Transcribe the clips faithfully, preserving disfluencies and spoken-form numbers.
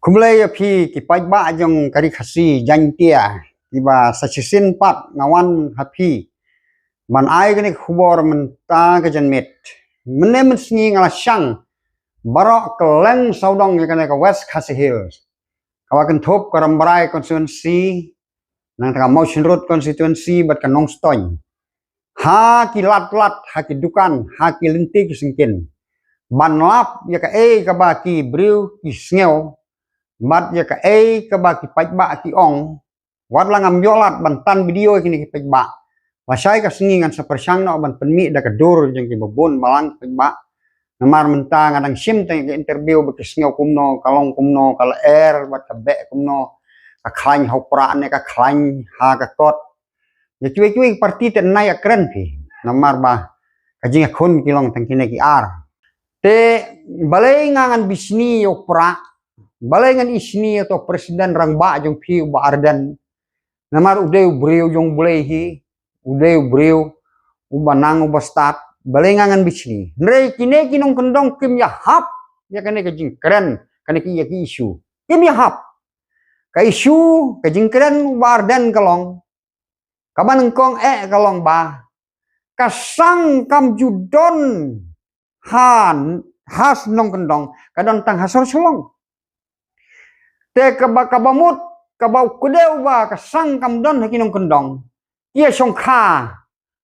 Khublei ïa phi ki paidbah jong ka ri Khasi Jaiñtia, kiba sa shisien pat nga wan ha phi ban ai kane ka khubor mynta ka janmiet. Mynne mynsngi nga la shang baroh kylleng sawdong ïa kane ka West Khasi Hills, kaba kynthup ka Rambrai constituency, nangta ka Mawshynrut constituency bad ka Nongstoiñ, ha ki lad lad, ha ki dukan, ha ki lynti ki syngkien, ban lap ïa kaei kaba ki briew ki sngew bad ïa kaei kaba ki paidbah ki ong. Wat la ngam ïoh lad ban tan video ïa kine ki paidbah, lashai ka sngi ngan sa pyrshang noh ban pynmih da ka dur jong kiba bun balang ki paidbah. Namar mynta nga dang shim tang ïa ka interview ba ki sngew kumno, ka long kumno, ka lyer bad ka beh kumno, ka khlaiñ ha u prah ne ka khlaiñ ha ka kot. Ïa kiwei kiwei ki parti te nai ïa kren phi, namar ba ka jingïakhun ki long tang kine ki ar. Te balei nga ngan bishni ïa u prah, balei ngan ishni ïa uto u president rangbah jong phi, u Bah Ardent? Namar u dei u briew jong U Blei hi, u dei u briew uba nang uba stad. Balei nga ngan bishni? Hynrei kine ki nongkyndong kim ïahap ïa kane ka jingkren, kane ki, ïa ki issue. Kim ïahap. Ka issue, ka jingkren u Bah Ardent ka long, kaba nyngkong eh ka long ba ka sang kam ju don ha, ha shnong kyndong, ka don tang ha sor Shillong. Te kaba, kaba mut, kaba u kdew ba ka sang kam don ha ki nongkyndong, ki ïa shongkha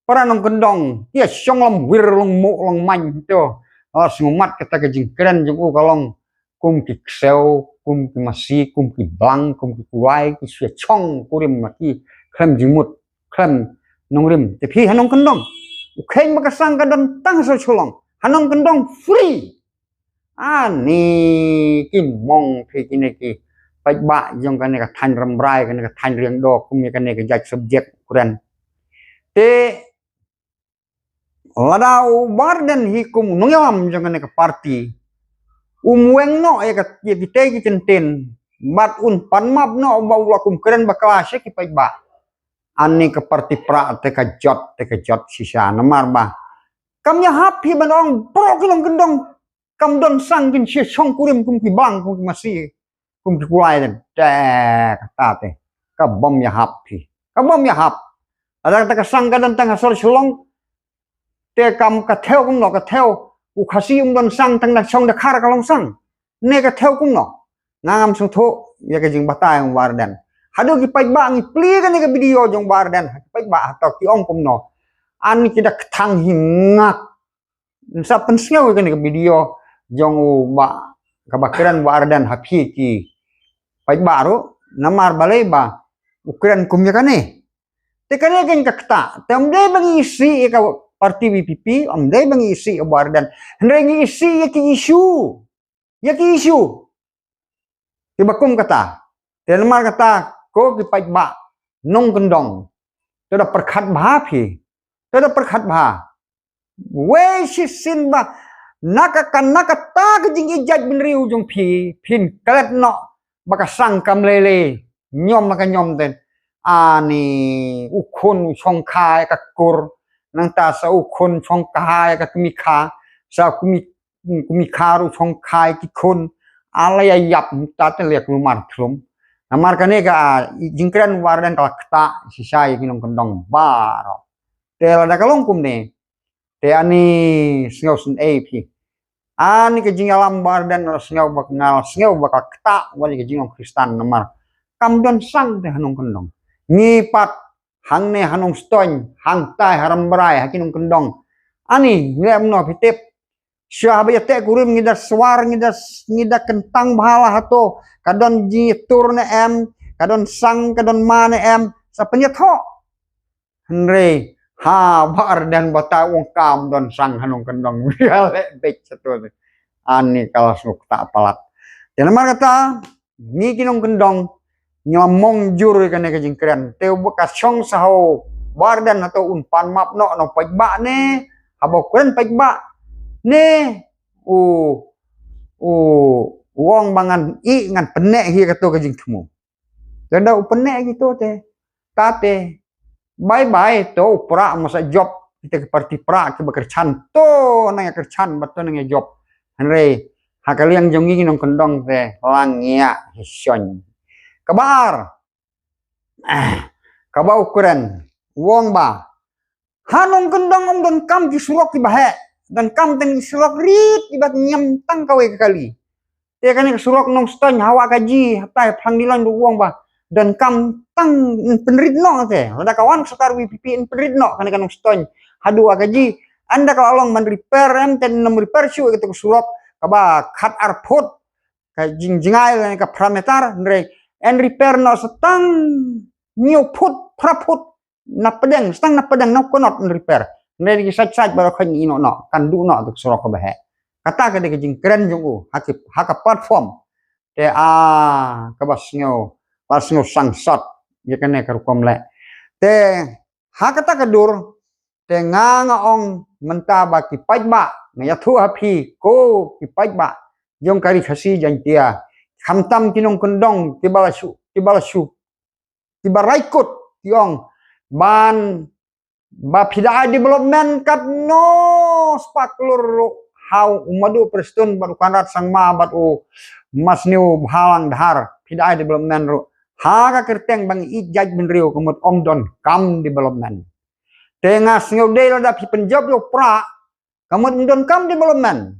para nongkyndong, ki ïa shong lam wir long mo long main to. Lada sngewmat kata ka jingkren jong u ka long kum ki ksew, kum ki masi, kum ki blang, kum ki kulai, ki shu ïa shong kurim ma ki khlem jingmut, khlem nongrim. Te phi ha nongkyndong, u kheiñ ba ka sang ka don tang ha sor Shillong, ha nongkyndong free. Ani ki mong phi kine ki paidbah jong kane ka thaiñ Rambrai, kane ka thaiñ Riangdo, kum ïa kane ka jait subject u kren. Te lada u Bah Ardent hi kum u nongïalam jong kane ka parti, um weng noh ïa ka, ïa kitei ki kyntien, bad un pan map noh ba u la kum kren bakla sha ki paidbah, ani ka parti prah te ka jot, te ka jot shisha. Namar ba kam ïahap phi ban ong baroh ki nongkyndong kam don sang kin shu ïa shong kurim kum ki blang, kum ki masi, kum ki kulai. Te kata te ka bym ïahap phi, ka bym ïahap. Lada kata ka sang ka don tang ha sor Shillong, te kam ka thew kumno, ka thew u Khasi um don sang tang da shong da khar ka long sang, ne ka thew kumno? Nga ngam sngewthuh ïa ka jingbatai jong u Bah Ardent. Haduh ki paidbah ngi plie kane ka video jong u Bah Ardent, ki paidbah hato ki ong kumno? Ani ki da kthang hi ngak. Sa pynsngew ïa kane ka video jong u Bah, kaba kren u Bah Ardent ha phi ki paidbah ruh, namar balei ba u kren kum ïa kane. Te kane kein ka ktah, te ym dei ba ngi isih ïa ka parti VPP, ym dei ba ngi isih ïa u Bah Ardent. Hynrei ngi isih ïa ki issue. Ïa ki issue kiba kum kata. Te namar kata ko ki paidbah nongkyndong, to da pyrkhat bha phi, to da pyrkhat bha. Wei shisien ba na ka, ka, na kata ka jingijait bynriew jong phi, phin klet noh ba ka sang kam lei lei, niam la ka niam te. Ani u khun u shongkha ïa ka kur, nangta sa u khun shongkha ïa ka kmie kha, sa kmie, kmie kha ruh shongkha ïa ki khun. Ala ïa ïap mynta te la ïa kulmar thlum. Namar kane ka, ah, jingkren u Bah Ardent ka la ktah shisha ïa ki nongkyndong baroh. Te lada ka long kumne, te ani sngewsynei phi. Ani ka jingïalam u Bah Ardent nga la sngew ba, nga la sngew ba ka ktah wat ïa ka jinglong Khristan namar kam don sang te ha nongkyndong. Ngi pat hangne ha Nongstoiñ, hangtai ha Rambrai, ha ki nongkyndong, ani ngi leh kumno phi tip? Shuwa haba ïateh kurim ngi da swar, ngi da, ngi da kyntang bha la hato ka don jingïatur ne em, ka don sang, ka don ma ne em, sa pynïathoh. Hynrei ha u Bah Ardent batai u ong kam don sang ha nongkyndong. Ïa leh beit sha to. Ani ka la sngewthuh palat. Te namar kata ngi ki nongkyndong ngi la mong jur ïa kane ka jingkren. Te u ba ka shong sa ha u Bah Ardent hato un pan map noh na u paidbah ne haba u kren paidbah ne u, u, u ong ba ngan ïeh, ngan pynneh hi ïa kato ka jingthmu. Te da u pynneh kito te, ta te bye bye to u prah, masa jop kita ki parti prah kiba kyrchan, to nang ïa kyrchan bad to nang ïa jop. Hynrei Ha ka liang jong ngi ki nongkyndong te la ngiah shisha. Kaba ar, ah, kaba u kren, u ong ba ha nongkyndong ym donkam ki surok kiba heh, donkam tang ki surok rit kiba niam tang kawei ka kali. Te kane ka surok Nongstoiñ ha Wahkaji, hatai Phlang Dilong ruh u ong ba donkam tang pynrit noh te. Lada ka wan ka sorkar VPP yn pynrit noh kane ka Nongstoiñ haduh Wahkaji. Ynda ka la long ban repair, em, te nym repair shuh ïa kata ka surok kaba khat ar phut ka jingjngai lane ka phra meter, hynrei yn repair noh sa tang hynñiew phut, phra phut na pdeng, sa tang na pdeng, na u kynnoh yn repair. Hynrei ki sait sait baroh khot ïehnoh noh, kan duh noh kata ka surok kaba heh. Kata ka dei ka jingkren jong u ha ki, ha ka platform. Te, ah, kaba sngew, ba sngew sangsot ïa kane ka rukom leh. Te ha kata ka dur, te nga, nga ong mynta ba ki paidbah, nga ïathuh ha phi ko ki paidbah jong ka Ri Khasi Jaiñtia, khamtam ki nongkyndong kiba la shu, kiba la shu, kiba raikut, ki ong ban, ba phi da ai development katno spah klur ruh ha u Madu Prestone bad u Conrad Sangma bad u Masniew Bhalang Dhar, phi da ai development ruh ha ka kyrteng ba ngi ïeit jaitbynriew, ka mut ym donkam development. Te nga sngew dei lada phi pynjop ïa u Prah, ka mut ym donkam development.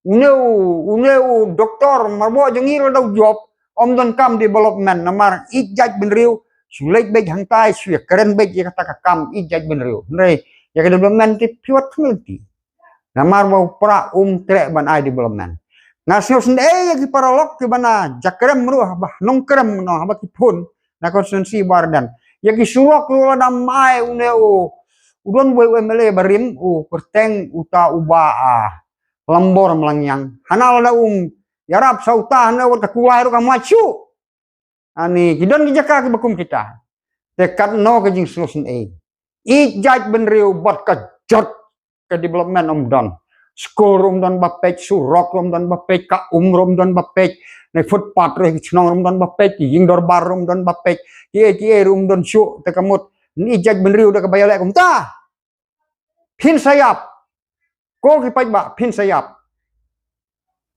Une u, une u doktor marwei jong ngi ruh da u jop, ym donkam development, namar ïeit jaitbynriew, shu leit beit hangtai, shu ïakren beit ïa kata ka kam ïeit jaitbynriew. Hynrei ïa ka development te phi wat khmih lynti. Namar ba u Prah um treh ban ai development. Nga sngew sngewsih ïa ki paralok kiba na jakrem ruh, haba nongkrem noh, haba ki phone na constituency Bah Ardent. Ïa ki surok ruh lada ym ai, une u, u don uwei u MLA barim, u kyrteng uta u Bah, ah, Lambor Mlangïang. Hana lada um ïarap sa uta, hana wat ka kulai ruh kam mad shuh. Ani, ki don ki jaka kiba kum kita. Te katno ka jingsngewsih. Ïeit jaitbynriew bad ka jot ka development ym don. Skul ruh ym don ba peit, surok ruh ym don ba peit, ka um ruh ym don ba peit, ne footpath ruh, ki chnong ruh ym don ba peit, ki ïing dorbar ruh ym don ba peit, kiei kiei ruh ym don shuh, te ka mut ïeit jaitbynriew da kaba ïaleh kumta. Phin sa ïap. Ko ki paidbah, phin sa ïap.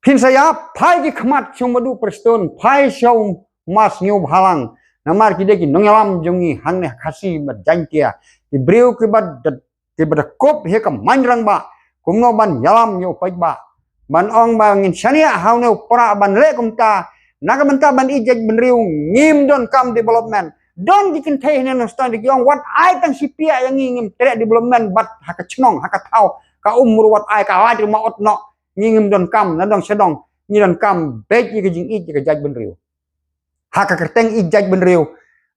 Phin sa ïap, phai ki khmat sha u Madu Prestone, phai sha u Masniew Bhalang. Namar ki dei ki nongïalam jong ngi hangne ha Khasi bad Jaiñtia. Ki briew kiba da, kiba da kup ïa ka main rangbah. Kumno ban ïalam ïa u paidbah. Ban ong ba ngin shaniah ha une u Prah ban leh kumta. Na ka bynta ban ïeit jaitbynriew, ngim donkam development. Don ki kynthei hangne Nongstoiñ ki ong wat ai tang shi piah ïa ngi, ngim treh development, bad ha ka chnong, ha ka thaw, ka um ruh wat ai, ka light ruh ma ot noh, ngi ngim donkam, na dong sha dong ngi donkam beit ïa ka jingïeit ïa ka jaitbynriew. Ha ka kyrteng ïeit jaitbynriew,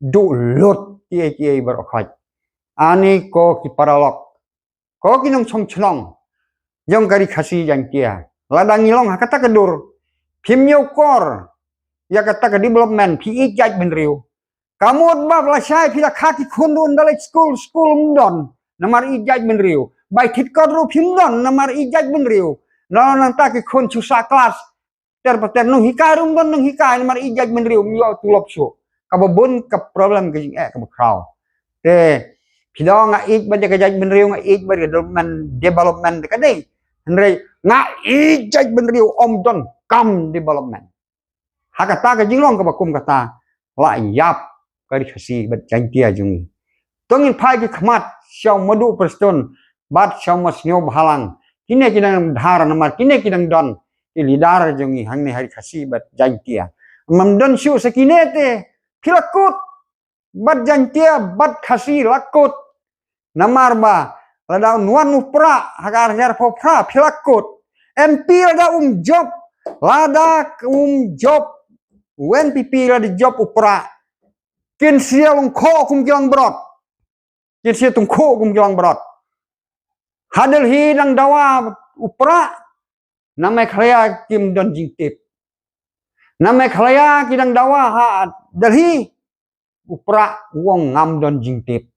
duh lut kiei kiei baroh khoit. Ani ko ki paralok, ko ki nongshong shnong jong ka Ri Khasi Jaiñtia, lada ngi long ha kata ka dur, phim ñiewkor ïa kata ka development, phi ïeit jaitbynriew. Ka mut ba lashai phi la kha ki khun ruh ynda leit skul, skul ym don namar ïeit jaitbynriew. Bai thied kot ruh phim don namar ïeit jaitbynriew. Nangta ki khun shu sah klas ter pa ter, nonghikai ruh ym don nonghikai namar ïeit jaitbynriew, ym ïoh tulop shuh. Kaba bun ka problem, ka jingeh kaba khraw. Te phi da ong nga ïeit bad ïa ka jaitbynriew, nga ïeit bad ïa ka development, development te ka dei. Hynrei nga ïeit jaitbynriew, ym donkam development. Ha kata ka jinglong kaba kum kata la ïap ka Ri Khasi bad Jaiñtia jong ngi. To ngin phai ki khmat sha u Madu Prestone bad sha u Masniew Bhalang. Kine ki dang dhar namar kine ki dang don ki leader jong ngi hangne ha Ri Khasi bad Jaiñtia. Ym don shuh sa kine te, phi la kut bad Jaiñtia bad Khasi la kut. Namar ba lada un wan u Prah ha ka ar hajar arphew phra phi la kut. MP lada um jop, lada um jop u NPP, lada jop u Prah, kin sa ïalong khoh kum ki langbrot. Kin sa ïatong khoh kum ki langbrot. Ha Delhi dang dawa u Prah, na Meghalaya kim don jingtip. Na Meghalaya ki dang dawa ha Delhi, u Prah u ong ngam don jingtip.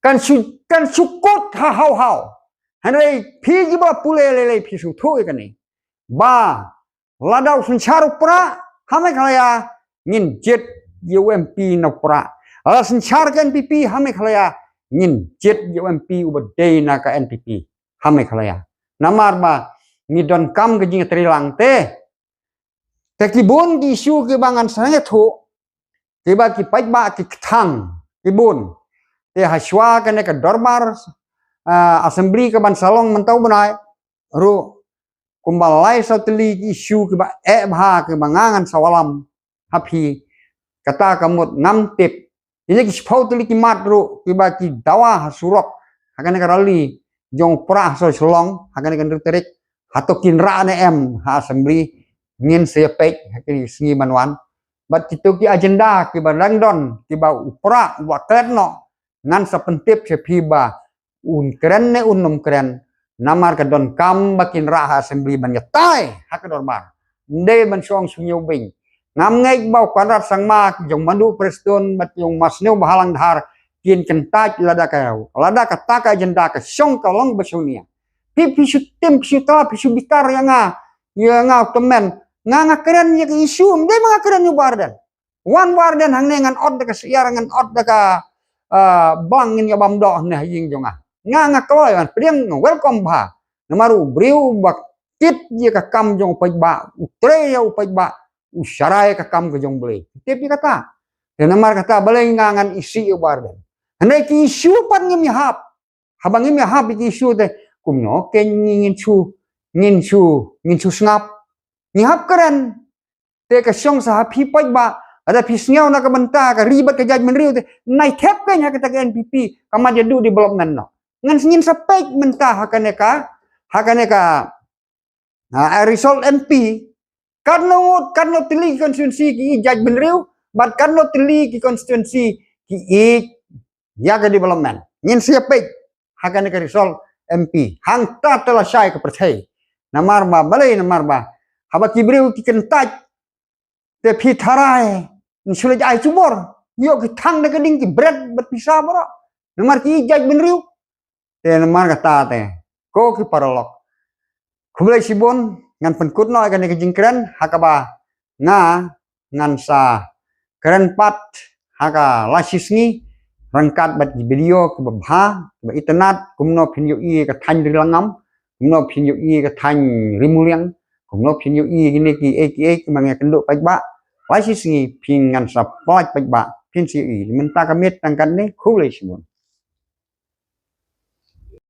Kan shu, kan shu kut ha haw haw. Hynrei phi kiba pule lei lei phi sngewthuh ïa kane. Ba lada u synshar u Prah ha Meghalaya, ngin jied ïa u MP na u Prah. Lada synshar ka NPP ha Meghalaya, ngin jied ïa u MP uba dei na ka NPP ha Meghalaya. Namar ba ngi donkam ka jingïatreilang te. Te ki bun ki issue kiba ngan sangeh thuh, kiba ki paidbah ki kthang, ki bun. Te hashwa kane ka dorbar, ah, assembly kaban sa long mynta u bnai ruh, kumba lai saw tylli ki issue kiba eh bha kiba nga ngan sa wallam ha phi. Kata ka mut ngam tip. Ine ki shiphew tylli ki mat ruh kiba ki dawa ha surok ha kane ka rally jong u Prah ha Shillong ha kane ka hynriew tarik, hato kin rah ne em ha assembly, ngin sa ïa peit ha ki sngi ban wan. Bad kito ki agenda kiba dang don kiba u Prah u ba klet noh, ngan sa pyntip sha phi ba un kren ne un ym kren, namar ka donkam ba kin rah ha assembly ban ïatai ha ka dorbar. Ym dei ban shong shu ñiew beiñ. Ngam ngeit ba u Conrad Sangma, ki jong Mandu Prestone bad ki jong Ma Sniawbhalang Dhar kin kyntait lada ka, lada kata ka agenda ka shong ka long ba shong nia. Phi, phi shu tim, phi shu tla, phi shu bitar ïa nga, ïa nga u tymmen. Nga, nga kren ïa ka issue, ym dei ba nga kren ïa u Bah Ardent. Wan u Bah Ardent hangne, ngan ot da ka syiar, ngan ot da ka, ah, blang, ngin ïa bam doh hangne ha ïing jong nga. Nga, nga kloi, wan pdiang, nga welcome bha. Namar u briew ba kit ïa ka kam jong u paidbah, u trei ïa u paidbah, u sharai ïa ka kam ka jong u Blei. Tip ïa kata. Te namar kata balei nga ngan isih ïa u Bah Ardent. Hynrei ki issue pat ngim ïahap. Haba ngim ïahap ïa ki issue te, kumno kein ngi ngin shu, ngin shu, ngin shu sngap. Ngi hap kren. Te ka shong sa ha phi paidbah, lada phi sngew na ka bynta ka ri bad ka jaitbynriew te, nai thep kein ha kata ka N P P, ka mat ïa duh development noh. Ngan, ngin sa peit mynta ha kane ka, ha kane ka, ha, result M P, katno ngut, katno tylli ki constituency ki ïeit jaitbynriew, bad katno tylli ki constituency ki ïeit ïa ka development. Ngin sa ïa peit ha kane ka result M P. Hangta te la shai ka pyrthei. Namar ba, balei namar ba, haba ki briew ki kyntait, te phi tharai, ngin shu leit ai jubor. Ïoh ki thang da ka ding, ki bret bad pisa baroh. Namar ki ïeit jaitbynriew. Te namar kata te, ko ki paralok, khublei shibun. Ngan pynkut noh ïa kane ka jingkren ha kaba nga ngan sa kren pat ha ka la shi sngi, ryngkat bad ki video kiba bha, kiba itynnad, kumno phin ïohi ka thaiñ Rilangam, kumno phin ïohi ka thaiñ Rimuliang, kumno phin ïohi kine kiei kiei kiba nga ïakynduh paidbah. La shi sngi phin, ngan sa pynlait paidbah, phin sa ïohi. Mynta ka miet tang katne, khublei shibun.